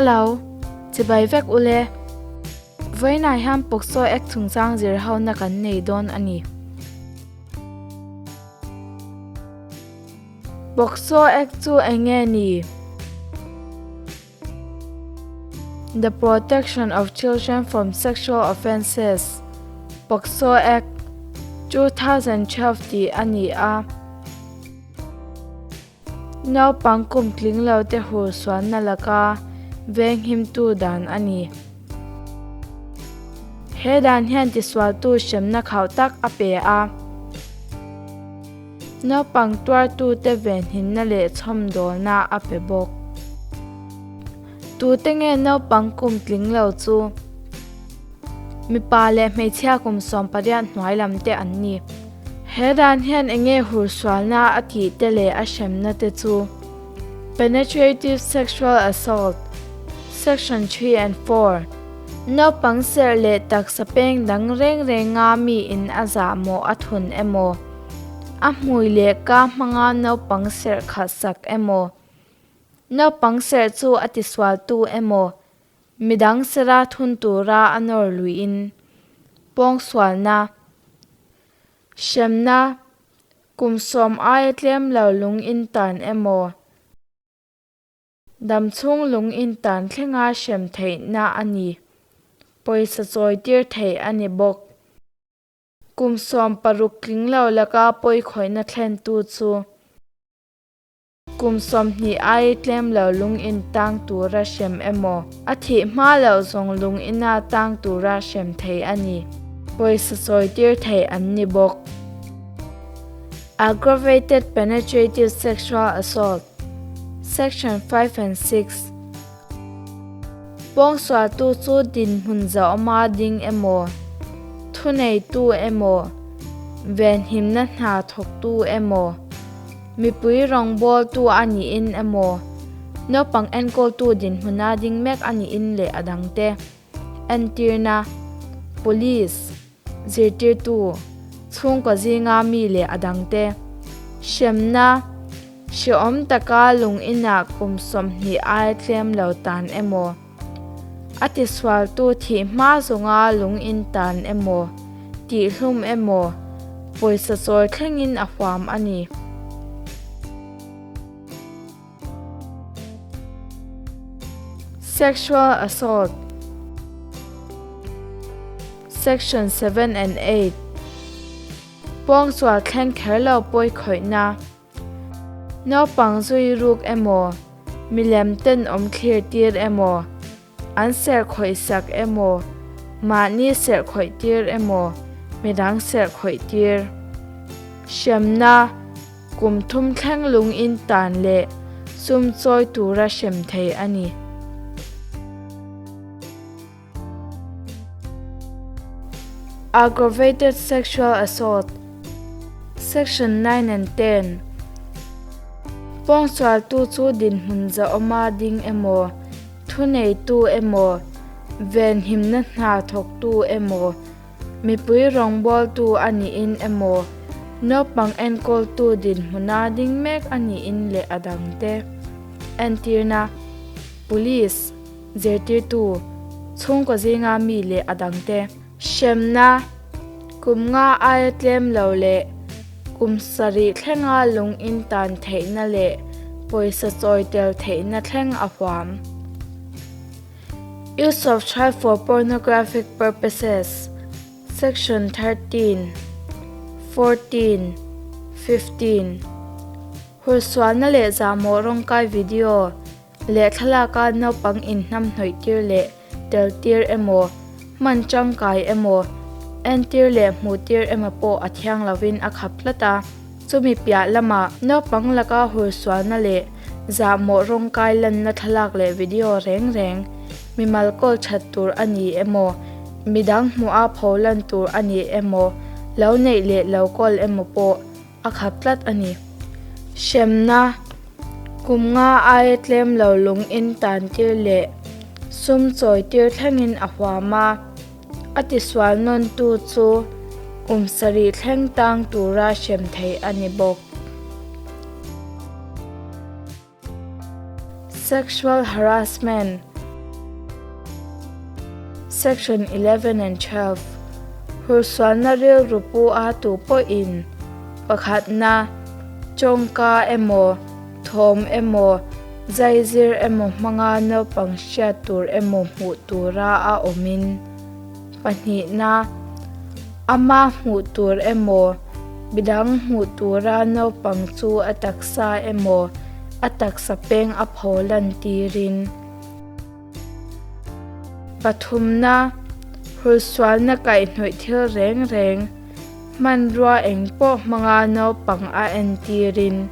Hello, chibai vek ule. Vawiinah hian POCSO Act chungchang zir hona kan nei dawn a ni. POCSO Act chu eng nge ni? The Protection of Children from Sexual Offences, POCSO Act, 2012 tih a ni a. Naupang kum tling lo te hur sualna laka venghimtu dan a ni. He dan hian tisualtu hremna khauh tak a pe a. Naupang tuartute venhimna leh chhawmdawlna a pe bawk. Tute nge naupang kum tling lo chu? Mipa leh hmeichhia kum 18 hnuai lam te an ni. He dan hian enge hursualna a tih te leh a hremna te chu? Penetrative sexual assault, Section 3 and 4, Naupang serh leh taksa peng dang reng renga miin a zahmawh a thun emaw, a hmui leh ka hmanga naupang serh khalh sak emaw, naupang serh chu a tisualtu emaw, midang serha thun tura a nawr luihin, pawngsualna, hremna, kum 10 aia tlem lo lung intan emaw, Damchhung lung intan thlenga hrem theihna a ni. Pawisa chawi tir theih a ni bawk. Kum 16 tling lo laka pawi khawihna thlentu chu kum 20 ai tlem lo lung intang tura hrem emaw, a thih hma loh zawng lung ina tang tura hrem theih a ni. Pawisa chawi tir theih an ni bawk. Aggravated penetrative sexual assault. Section 5 and 6, Pawngsualtu chu dinhmun zauhma ding emaw, thuneitu emaw, venhimna hna thawktu emaw, mipui rawngbawltu a niin emaw, naupang enkawltu dinhmuna ding mek a niin leh a dangte. Entirna, Police, Zirtirtu, chhungkaw zinga mi leh a dangte, hremna, hrehawm taka lung inah kum 20 aia tlem lo tan emaw, a tisualtu thih hma zawnga lung in tan emaw, tihhlum emaw, pawisa chawi thlengin a huam a ni. Sexual assault, Section 7 and 8, Pawngsual thleng kher lo pawi khawihna, Naupang zui ruk emaw, milem tenawm thlir tir emaw, an serh khawih sak emaw, mahni serh khawih tir emaw, midang serh khawih tir. Hremna, Kum thum thleng lung in tan leh sum chawi tura hrem thei a ni. Aggravated sexual assault, Section 9 and 10, Pawngsualtu chu dinhmun zahawma ding emaw, Thuneitu emaw, venhimna hna thawktu emaw, mipui rawngbawltu a niin emaw, naupang enkawltu dinhmuna ding mek a niin leh a dangte. Entirna, Police, zirtirtu, chhungkaw zinga mi leh a dangte. Hremna, Kum nga aia tlem lo leh kum 7 thlenga lung intan theihna leh pawisa chawi tel theihna thleng a huam. Use of child for pornographic purposes, Section 13, 14, 15, Hursualna leh zahmawh rawngkai video leh thlalaka naupang inhnam hnawih tir leh tel tir emaw, hman tangkai emaw, entir leh hmuh tir emaw pawh a thiang lovin a khap tlat a. Chumi piah lamah naupang laka hursualna leh zahmawh rawngkai lanna thlalak leh video reng reng, mimal kawl that tur a ni emaw, midang hmuha pho lan tur a ni emaw, lo neih leh lo kawl emaw pawh a khap tlat a ni. Hremna, Kum nga aia tlem lo lung in tan tir leh sum chawi tir thlengin a huam a, a tisual nawntu chu kum 7 thleng tang tura hrem theih a ni bawk. Sexual harassment. Section 11 and 12, Hursualna rilru pu a tu pawhin pakhatna, tawngka emaw, thawm emaw, zaizir emaw hmanga naupang hriat tur emaw hmuh tura a awmin, pahnihna, ama hmuh tur emaw, midang hmuh tura naupang chu a taksa emaw, a taksa peng a pho lantirin. Pathumna, hursualna kaihhnawih thil reng reng, hmanrua eng pawh hmanga naupang a entirin.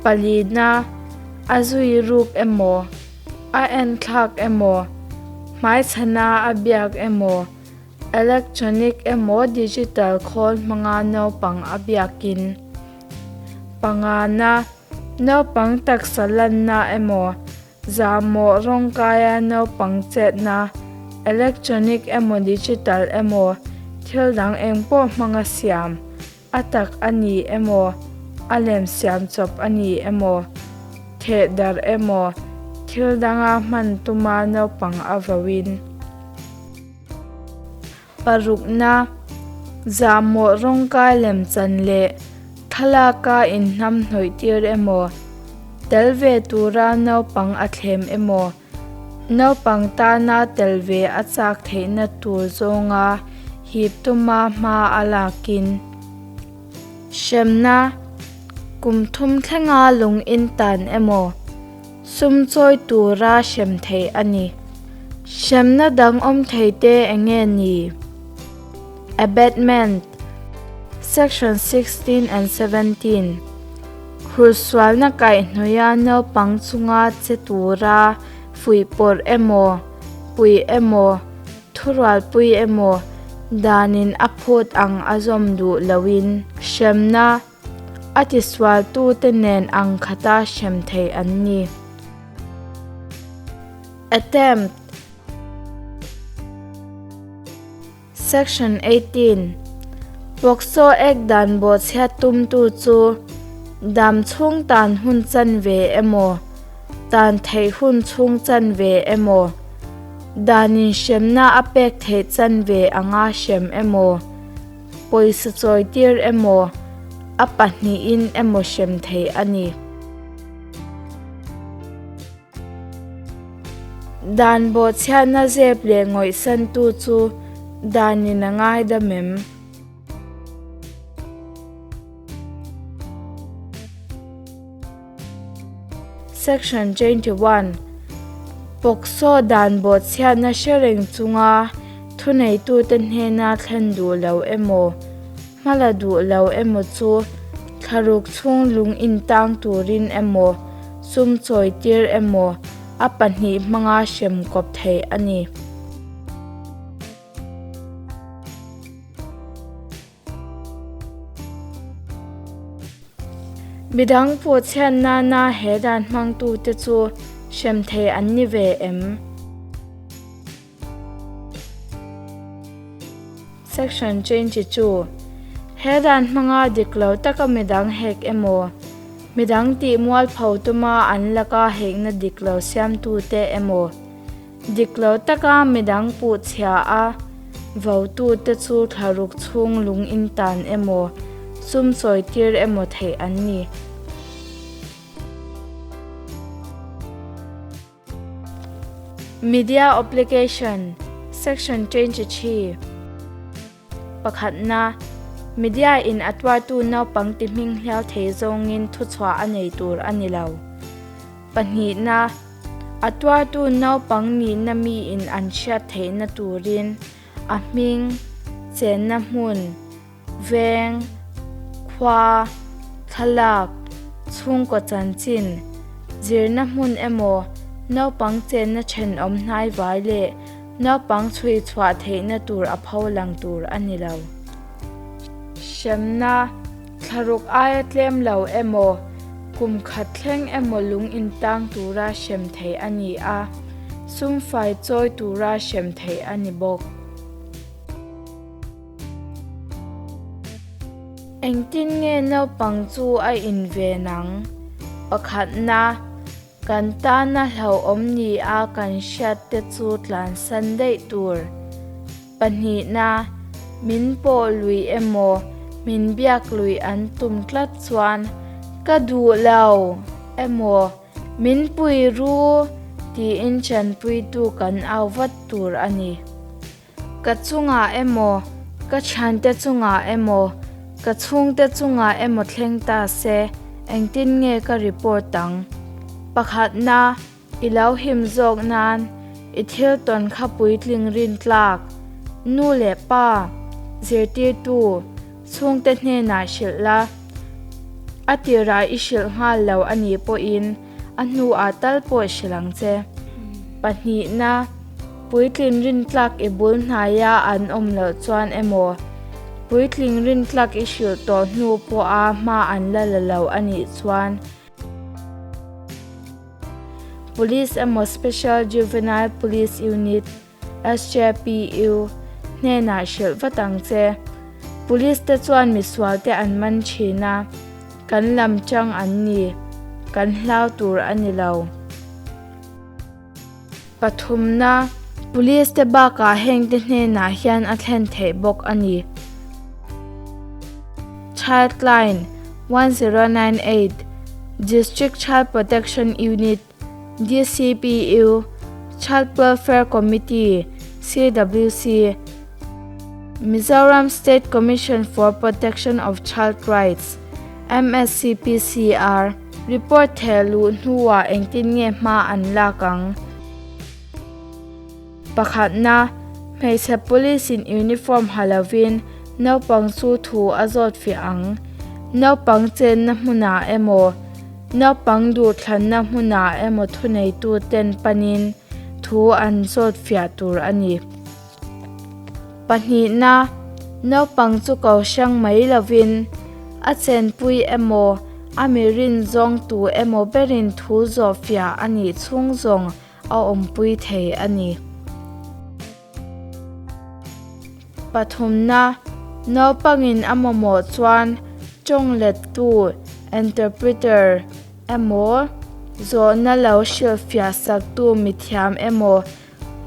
Palina, a zui ruk emaw, a enthlak emaw, hmaichhana a biak emaw, electronic emaw digital khawl hmanga naupang a biakin. Pangana, naupang taksa lanna emaw, Zahmawh rawngkaia naupang chetna, electronic emaw digital emaw, thil dang engpawh hmanga siam, a tak a ni emaw, a lem siam chawp a ni emaw, theh darh emaw, thil danga hman tuma naupang a vauin. Parukna, zahmawh rawngkai lemchan leh thlalaka inhnamhnawih tir emaw, tel ve tura naupang a thlem emaw, naupang tana tel ve a chak theihna tur zawnga hip tuma hma a lakin. Hremna, kum thum thlenga lung in tan emaw, Sum chawi tura hrem theih a ni. Hremna dang awm thei te eng nge ni? Abetment, Section 16 and 17, Hursualna kaihhnawia naupang chunga che tura fuihpawrh emaw, pui emaw, thurualpui emaw, danin a phut ang a zawm duh loin hremna A tisualtute nen ang khata hrem thei an ni. Attempt Section 18 POCSO Act dan bawhchhiat tumtu chu dam chhung tan hun chanve emaw, tan theih hun chhung chanve emaw, danin hremna a pek theih chanve anga hrem emaw, Pawisa chawitir emaw, a pahnihin emaw hrem theih a ni. Dan bawhchhiatna zep leh ngawihsantu chu danin a ngaidam em? Section 21, POCSO dan bawhchhiatna hre reng chunga thuneitute hnena thlen duh lo emaw, hmala duh lo emaw chu thlaruk chhung lung intang turin emaw, sum chawitir emaw a pahnih hmanga hrem kawp theih a ni. Midang puhchhiat nana he dan hmangtute chu hrem thei an ni ve em? Section Change chu he dan hmanga dik lo taka midang hek emaw, midang tih mualpho tuma an laka hekna dik lo siamtute emaw, Dik lo taka midang puhchhia a votute chu thlaruk chhung lung in tan emaw, sum chawitir emaw theih an ni. Media Obligation, Section 23. Pakhatna, Media in a tuartu naupang ti hming hliau thei zawngin thuchhuah a nei tur a ni lo. Pahnihna, A tuartu naupang nihna miin an hriat theihna turin a hming, chenna hmun, veng, khua, thlalak, chhungkaw chanchin, zirna hmun emaw naupang chenna thenawm hnaivai leh Naupang chhui chhuah theihna tur a pho lang tur a ni lo. Hremna, thlaruk aia tlem lo emaw, kum khat thleng emaw lung intang tura hrem theih a ni a, sumfai chawi tura hrem theih a ni bawk. Engtin nge naupang chu a inven ang? Pakhatna. Kan tana hlauhawm ni a kan hriat te chu tlansan daih tur. Pahnihna, min pawh lui emaw, min biak lui an tum tlat chuan ka duh lo emaw, min pui ru tiin chanpuitu kan au vat tur a ni. Ka chungah emaw, ka thiante chungah emaw, ka chhungte chungah emaw thleng ta se, engtin nge ka report ang? Pakhatna, i lo him zawk nan i thil tawn kha puitling rin tlak, nu leh pa, zirtirtu, chhungte hnenah hrilh la. A tirah i hrilh nghal lo a nih pawhin a hnuah tal pawh hrilh ang che. Pahnihna, Puitling rintlak i bul hnaia an awm loh chuan emaw, puitling rintlak i hrilh tawh hnu pawha hma an la la lo a nih chuan, Police emaw Special Juvenile Police Unit, SJPU, hnenah hrilh vat ang che. Police te chuan misual te an man thin a, kan lam chang an ni, kan hlau tur a ni lo. Pathumna, Police te bakah hengte hnenah hian a thlen theih bawk a ni. Childline, 1098, District Child Protection Unit, DCPU, Child Welfare Committee, CWC, Mizoram State Commission for Protection of Child Rights, MSCPCR, Report theh luh hnuah engtin nge hma an lak ang? Pakhatna, hmeichhe police in uniform ha lovin naupang chu thu a zawt fiah ang. Naupang chenna hmunah emaw, naupang duhthlanna hmunah emaw thuneituten panin thu an zawt fiah tur a ni. Pahnihna, naupang chu ko hrang mai lovin a chenpui emaw, a mi rin zawng tu emaw berin thu zawh fiah a nih chhung zawng a awmpui thei a ni. Pathumna, naupangin a mamawh chuan tawng lettu, interpreter, emaw, zawhna lo hrilhfiah saktu mithiam emaw,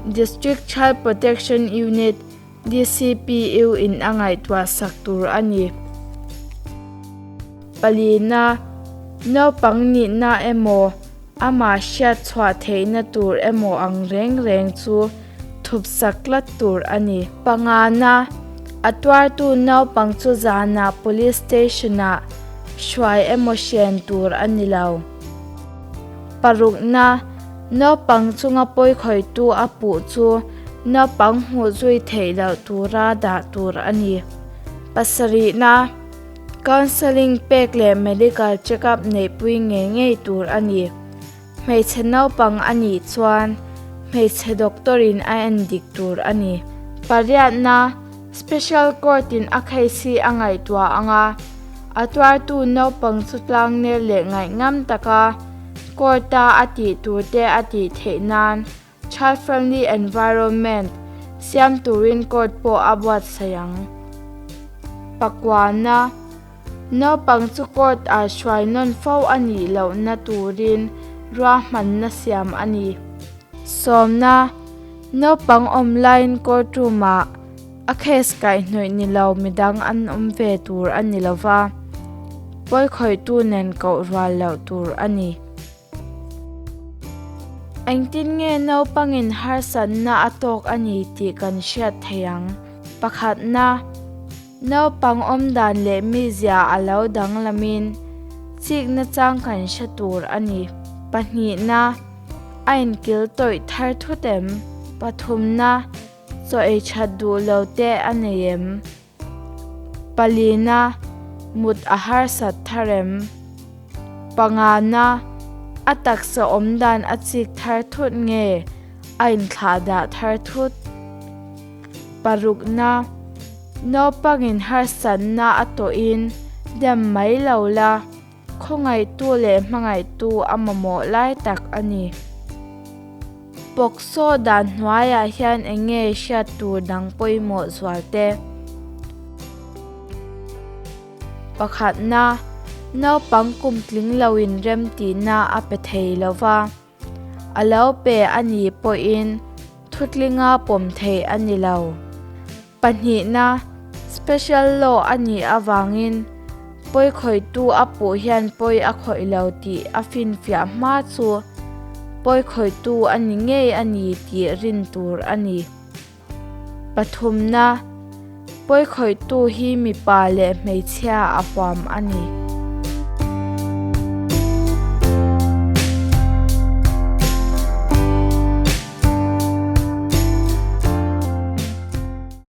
District Child Protection Unit, DCPU, in a ngaihtuah sak tur a ni. Palina, naupang nihna emaw, amah hriat chhuah theihna tur emaw ang reng reng chu thup sak tlat tur a ni. Pangana, a tuartu naupang chu zanah Police Station-ah hruai emaw hren tur a ni lo. Parukna, Naupang chunga pawikhawihtu a puh chu naupang hmuh zui theih loh tura dah tur a ni. Pasarihna, Counselling pek leh medical check-up neihpui ngei ngei tur a ni. Hmeichhe naupang a nih chuan hmeichhe doctor-in a endik tur a ni. Pariatna, Special Court-in a case hi a ngaihtuah ang a, a tuartu naupang chu tlangnel leh ngaihngam taka Court-a a tih turte a tih theih nan child-friendly environment siam turin court pawh a buatsaih ang. Pakuana, Naupang chu court-ah hruai nawn fo a nih lohna turin ruahmanna siam a ni. Sawmna, Naupang awm laiin court room-ah a case kaihhnawih ni lo midang an awm ve tur a ni lova, pawikhawihtu nen koh rual loh tur a ni. Engtin nge naupangin harsatna a tawk a ni tih kan hriat theih ang? Pakhatna, naupang awmdan leh mizia a lo danglamin chikna chang kan hre tur a ni. Pahnihna, a inkil tawih thar thut em? Pathumna, Chaw ei that duh lo te a nei em? Palina, mut a harsat thar em? Pangana, a taksa awm dan a chik thar thut nge a inthlah dah thar thut? Parukna, naupangin harsatna a tawhin dem mai lo la, khawngaihtu leh hmangaihtu a mamawh lai tak a ni. Pawksaw dan hnuaiah hian eng nge hriat tur dang pawimawh zual te? Pakhatna, Naupang kum tling loin remtihna a pe thei lo va, a lo pe a nih pawhin thutlinga pawm theih a ni lo. Pahnihna, Special Law a nih avangin pawi khawihtu a puh hian pawi a khawih lo tih a finfiah hma chu pawi khawihtu a ni ngei a ni tih rin tur a ni. Pathumna, Pawi khawihtu hi mipa leh hmeichhia a huam a ni.